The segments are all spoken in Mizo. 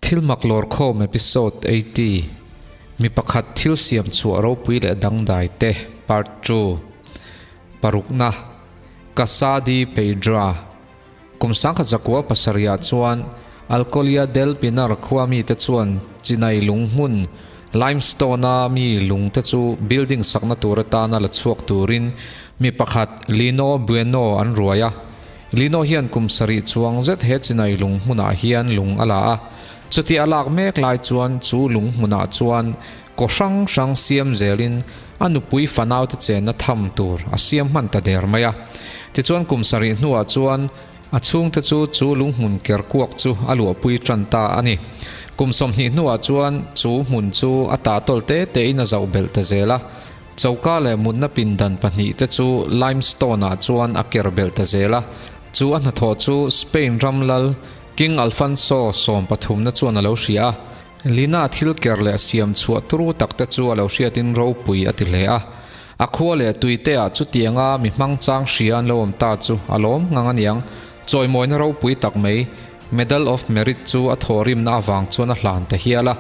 Thilmak lawrkhawm Episode 80, Mi pakhat thil siam chhuah ropui leh dangdai te, Part Two, Parukna, Casa de Pedra, Kum 1907 ah chuan Alcolia del Pinar khua mite chuan chinai lung hmun, limestone-a mi lungte chu building sakna tur atana la chhuak turin mi pakhat Lino Bueno an ruai a. Lino hian kum sarih chuang zet he chinai lung hmunah hian lung a la a. Chuti a lak mek lai chuan chu lung hmunah chuan kaw hrang hrang siam zelin a nupui fanaute chenna tham tur a siam hman ta der mai a. Tichuan kum sarih hnuah chuan a chhungte chu chu lunghmun ker kuak chu a luahpui tan ta a ni. Kum 20 hnuah chuan chu hmun chu a tah tawl te tein a zoh belh ta zel a. Choka leh mutna pindan pahnih te chu limestone ah chuan a ker belh ta zel a. Chu a hnathawh chu Spain ram lal King Alfonso sawmpathumna chuan a lo hria a. Lina thil ker leh siam chhuah turu tak te chu a lo hriatin ropui a ti hle a. A khua leh tuite ah chutianga mi hmang chang hria an lo awm ta chu a lawm ngang aniang. Chawimawina ropui tak mai, Medal of Merit chu a thawhrimna avang chuan a hlan ta hial a.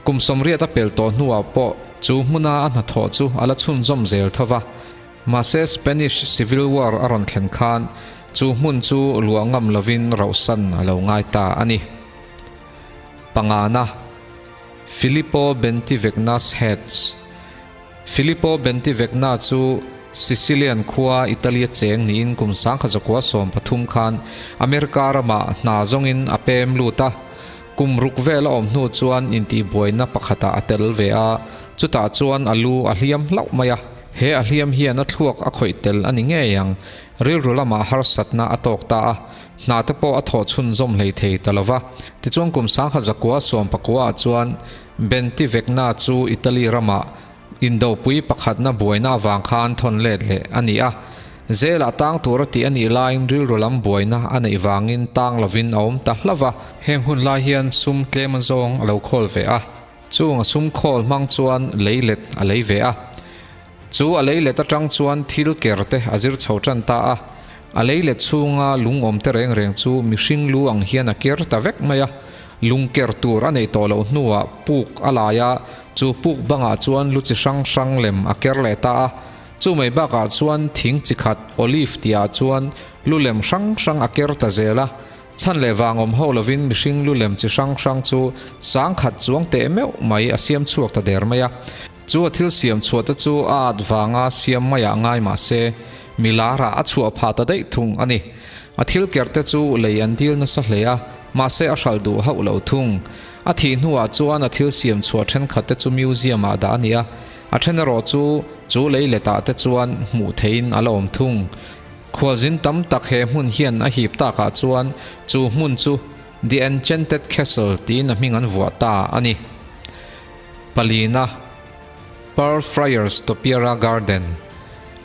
Kum 80 a pel tawh hnuah pawh chu hmuna a hnathawh chu a la chhunzawm zel tho va. Mahse Spanish Civil War a rawn thlen khan chu hmun chu luah ngam lovin rauhsan a lo ngai ta a ni. Pangana, Filippo Bentivegna's Heads Filippo Bentivegna chu Sicilian khua Italy-a cheng niin kum 1913 khan America ramah hna zawngin a pem lut a. Kum ruk vel a awm hnu chuan intihbuaina pakhatah a tel ve a, chutah chuan a lu a hliam hlauh mai a. He a hliam hian a thluak a khawih tel a ni ngei ang. Rilru lamah harsatna a tawk ta a, hna te pawh a thawh chhunzawm hlei thei ta lo va. Tichuan kum 1919 ah chuan Bentivegna chu Italy ramah indopui pakhatna buaina avang khan thawn let leh a ni a. Zelah tang tur a tih a nih laiin rilru lam buaina a neih vangin tang lovin a awm ta hlauh va. Heng hun lai hian sum tlem azawng a lo khawl ve a, chung a sum khawl hmang chuan leilet a lei ve a. Chu a leilet atang chuan thil ker te a zir chho tan ta a, a leilet chhunga lung awm te reng reng chu mihring lu ang hian a ker ta vek mai a, lung ker tur a neih tawh loh hnuah puk a lai a, chu puk bangah chuan lu chi hrang hrang lem a ker leh ta a, chu mai bakah chuan thing chi khat olive tihah chuan lu lem hrang hrang a ker ta zel a, chhan leh vang awm ho lovin mihring lu lem chi hrang hrang chu 10,000 chuang teh meuh mai a siam chhuak ta der mai a. Chu a thil siam chhuah te chu a at vanga siam maiah ngai mah se, mi larah a chhuah phah ta daih thung a ni. A thil ker te chu lei an dil nasa hle a, mahse a hralh duh hauh lo thung. A thih hnuah chuan a thil siam chhuah thenkhat te chu museum ah dah a ni a, a then erawh chu chu lei letah te chuan hmuh theihin a la awm thung. Khualzin tam tak he hmun hian a hip takah chuan chu hmun chu The Enchanted Castle tiin a hming an vuah ta a ni. Palina, Pearl Friars Topiara Garden,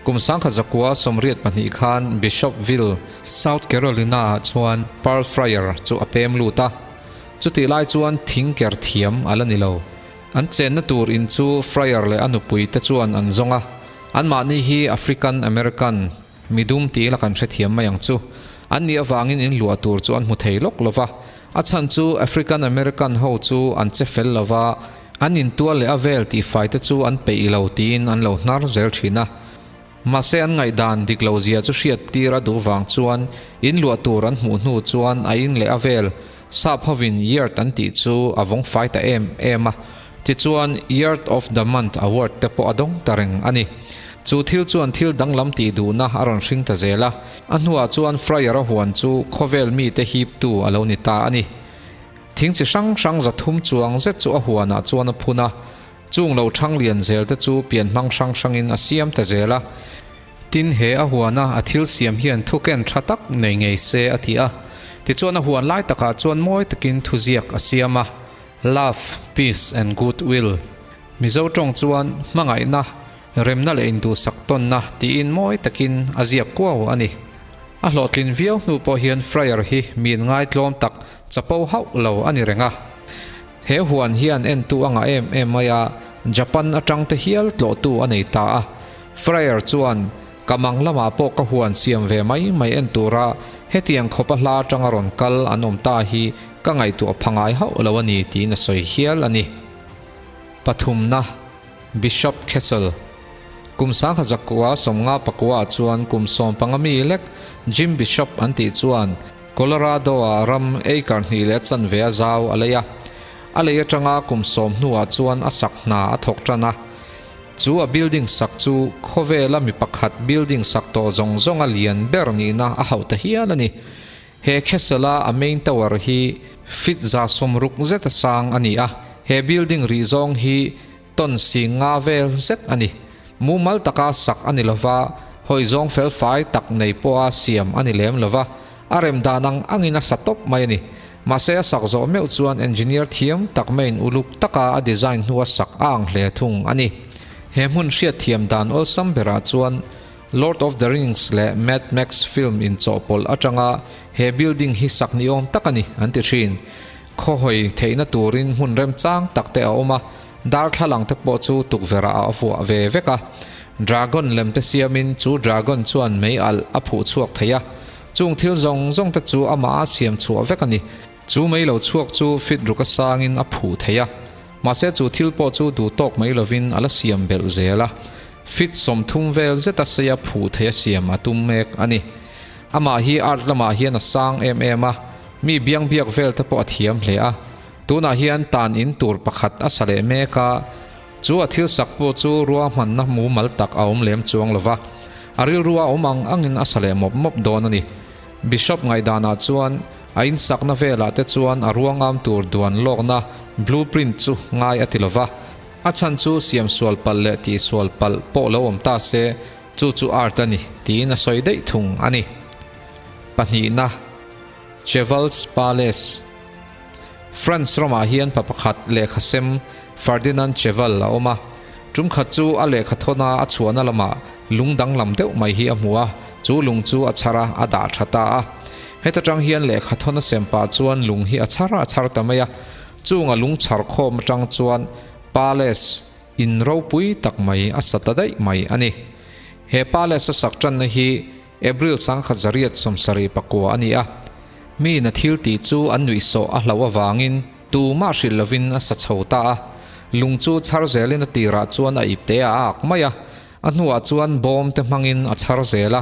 Kum 1982 khan Bishopville, South Carolina ah chuan Pearl Friar chu a pem lut a. Chutih lai chuan thing ker thiam a la ni lo. An chenna tur in chu Friar leh a nupui te chuan an zawng a. Anmahni hi African American, midum ti ila kan hrethiam mai ang chu. An nih avangin in luah tur chu an hmu thei lawk lo va. A chhan chu African American ho chu an che fel lo va, an intual leh a vel tih fai te chu an peih lo tiin an lo hnar zel thin a. Mahse an ngaihdan dik lo zia chu hriat tir a duh vang chuan in luah tur an hmuh hnu chuan a in leh a vel sap hovin yard an tih chu a vawng fai ta em em a. Tichuan Yard of the Month award te pawh a dawng ta reng a ni. Chu thil chuan thil danglam tih duhna a rawn hring ta zel a, a hnuah chuan Fryer-a huan chu khawvel mite hiptu a lo ni ta a ni. Thing chi hrang hrang 300 chuang zet chu a huanah chuan a phun a, chung lo thang lian zel te chu pian hmang hrang hrangin a siam ta zel a. Tin, he a huana a thil siam hian thuken tha tak nei ngei se a ti a. Tichuan a huan lai takah chuan mawi takin thuziak a siam a, Love, Peace and Goodwill. Mizo tawng chuan hmangaihna, remna leh induhsak tawnna tiin mawi takin a ziak kuau a ni. A hlawhtlin viau hnu pawh hian Fryer hi mi inngaitlawm tak chapo hauh lo a ni reng a. He huan hian entu a ngah em em mai a, Japan atang te hial tlawhtu a nei ta a. Fryer chuan, Ka mang lamah pawh ka huan siam ve mai mai en tura hetiang khawpa hla atanga rawn kal an awm ta hi. ka ngaihtuah pha ngai hauh lo a ni tiin a sawi hial a ni. Pathumna, Bishop Castle. Kum 1900 50 pakua ah chuan kum 15 mi lek Jim Bishop an tih chuan Colorado-ah ram acre hnih leh chanve a zau a lei a. A lei atanga kum sawm hnuah chuan a sak hna a thawk tan a. Chu a building sak chu khawvela mi pakhat building sak tawh zawng zawnga lian ber nihna a hauh ta hial a ni. He Castle-a a main tower hi feet 160 zeta sang a ni a, he building rih zawng hi ton sing nga vel zet a ni. Mumal taka sak a ni lova, hawi zawng fel fai tak nei pawha siam a ni lem lova, a rem dan ang angin a sa tawp mai a ni. Mahse a sak zawh meuh chuan engineer thiam tak maiin uluk taka a design hnua sak a ang hle thung a ni. He hmun hriatthiam dan awlsam berah chuan Lord of the Rings leh Mad Max film inchawhpawlh atanga he building hi sak ni awm tak a ni an ti thin. Khawhawi theihna turin hmun remchang tak te a awm a, darthlalang te pawh chu tukverh ah a vuah ve vek a. Dragon lem te siamin chu dragon chuan mei alh a phuh chhuak thei a, chung thil zawng zawng te chu amah a siam chhuah vek a ni. Chu mei lo chhuak chu fit ruk a sangin a phuh thei a, mahse chu thil pawh chu duh tawk mai lovin a la siam belh zel a, fit 30 vel zeta seia phuh thei a siam a tum mek a ni. Amah hi art lamah hian a sang em em a, mi biang biak vel te pawh a thiam hle a. Tunah hian tan in tur pakhat a sa leh mek a, chu a thil sak pawh chu ruahmanna mumal tak a awm lem chuang lo va, a rilru a awm ang angin a sa leh mawp mawp dawn a ni. Bishop ngaihdanah chuan a insakna velah te chuan a ruangam tur duan lawkna blueprint chu ngai a ti lo va, a chhan chu siam sual palh leh tihsual palh pawh lo awm ta se chu chu art a ni tiin a sawi daih thung a ni. Pahnihna, Cheval's Palace. France ramah hian pa pakhat lehkha sem Ferdinand Cheval a awm a. Tum khat chu a lehkha thawna a chhuahna lamah lung danglam deuh mai hi a hmu a, chu lung chu a chhar a, a dah tha ta a. Heta tang hian lehkha thawna sem pah chuan lung hi a chhar a chhar ta mai a. Chunga lung chhar khawm atang chuan Palace in ropui tak mai a sa ta daih mai a ni. He Palace a sak tanna hi April 1974 a ni a, miin a thil tih chu an nuihsawh a hlauh avangin tumah hrilh lovin a sa chho ta a, lung chu chhar zelin a tirah chuan a ipte a ak mai a, a hnuah chuan bawm te hmangin a chhar zel a,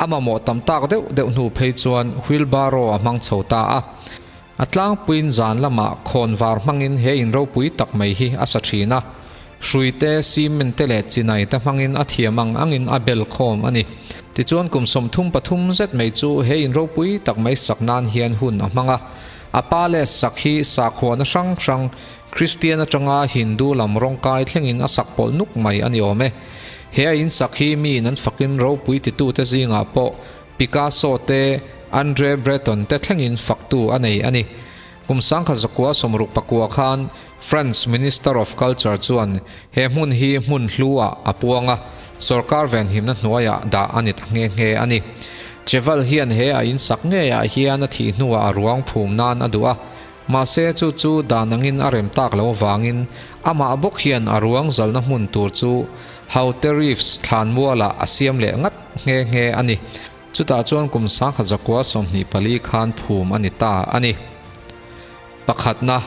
a mamawh tam tak deuh deuh hnu phei chuan wheelbarrow a hmang chho ta a. A tlangpuiin zan lamah khawnvar hmangin he in ropui tak mai hi a sa thin a, hrui te, cement te leh chinai te hmangin a thiam ang angin a bel khawm a ni. Tichuan kum 33 zet mai chu he in ropui tak mai sak nan hian hun a hmang a. A pa leh sak hi sakhuana hrang hrang, Kristian atanga Hindu lam rawngkai thlengin a sak pawlh nuk mai a ni awm e. He a in sak hi miin an fakin ropui titute zingah pawh Picasso te, Andre Breton te thlengin faktu a nei a ni. Kum 1969 khan France Minister of Culture chuan he hmun hi hmun hlu ah a puang a, sorkar venhimna hnuaiah dah a ni ta nghe nghe a ni. Cheval hian he a insak ngeiah hian a thih hnuah a ruang phum nan a duh a, mahse chu chu dan angin a rem tak lo avangin amah bawk hian a ruang zalna hmun tur chu Haute Rives thlanmualah a siam leh ngat nghe nghe a ni. Chutah chuan kum 1924 khan phum a ni ta a ni. Pakhatna,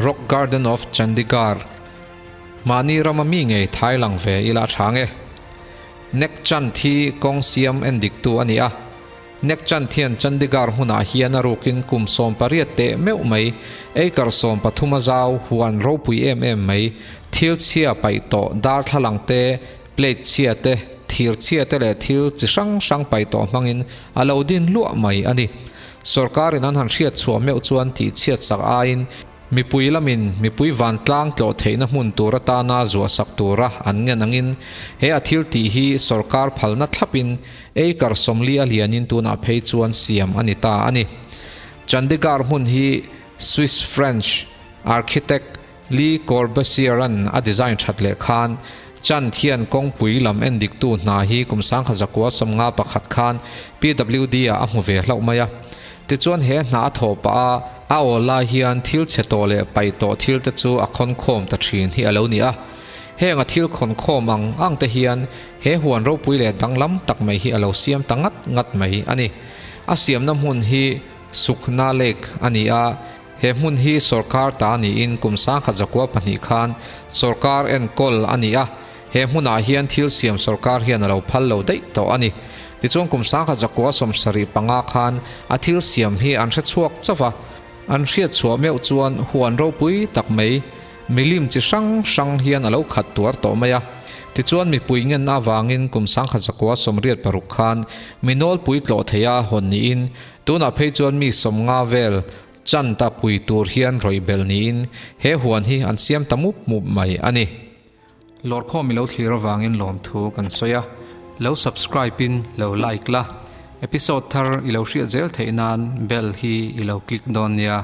Rock Garden of Chandigarh. Mahni rama mi ngei thai lang ve ila a tha nge. Nek Chand hi kawng siam endiktu a ni a. Nek Chand hian Chandigarh hmunah hian a rukin kum 18 teh meuh mai, acre 13 a zau, huan ropui em em mai, thil chhia paih tawh, darthlalang te, plate chhia te, thir chhia te leh thil chi hrang hrang paih tawh hmangin a lo din luah mai a ni. Sorkarin an han hriat chhuah meuh chuan tih chhiat sak aiin mipui lamin mipui vantlang tlawh theihna hmun tur atana zuah sak tura an ngen angin he a thil tih hi sorkar phalna thlapin acre 40 a lianin tunah phei chuan siam a ni ta a ni. Chandigarh hmun hi Swiss-French architect Le Corbusier-a'n a design that leh khan Chand hian kawngpui lam endiktu hna hi kum 1951 khan PWD-ah a hmu ve hlauh mai a. Tichuan he hna a thawh pah a, a awl lai hian thil chhe tawh leh paih tawh thil te chu a khawnkhawm ta thin hi a lo ni a. Heng a thil khawnkhawm ang ang te hian he huan ropui leh danglam tak mai hi a lo siam ta ngat ngat mai a ni. A siamna hmun hi Sukhna Lake a ni a. He hmun hi sawrkar ta niin kum 1902 khan sawrkar enkawl a ni a, he hmunah hian thil siam sawrkar hian a lo phal lo daih tawh a ni. Tichuan kum 1975 khan a thil siam hi an hre chhuak chauh va, an hriat chhuah meuh chuan huan ropui tak mai milim chi hrang hrang hian a lo khat tuar tawh mai a. Tichuan mipui ngenna avangin kum 1986 khan mi nawlpui tlawh theia hawn niin Tunah phei chuan mi 50 vel chan ta pui tur hian rawih belh niin he huan hi an siam ta mup mup mai a ni. Lawrkhawm i lo thlir avangin lawmthu kan sawi a, lo subscribe in lo like la, episode thar i lo hriat zel theih nan bell hi i lo click dawn nia.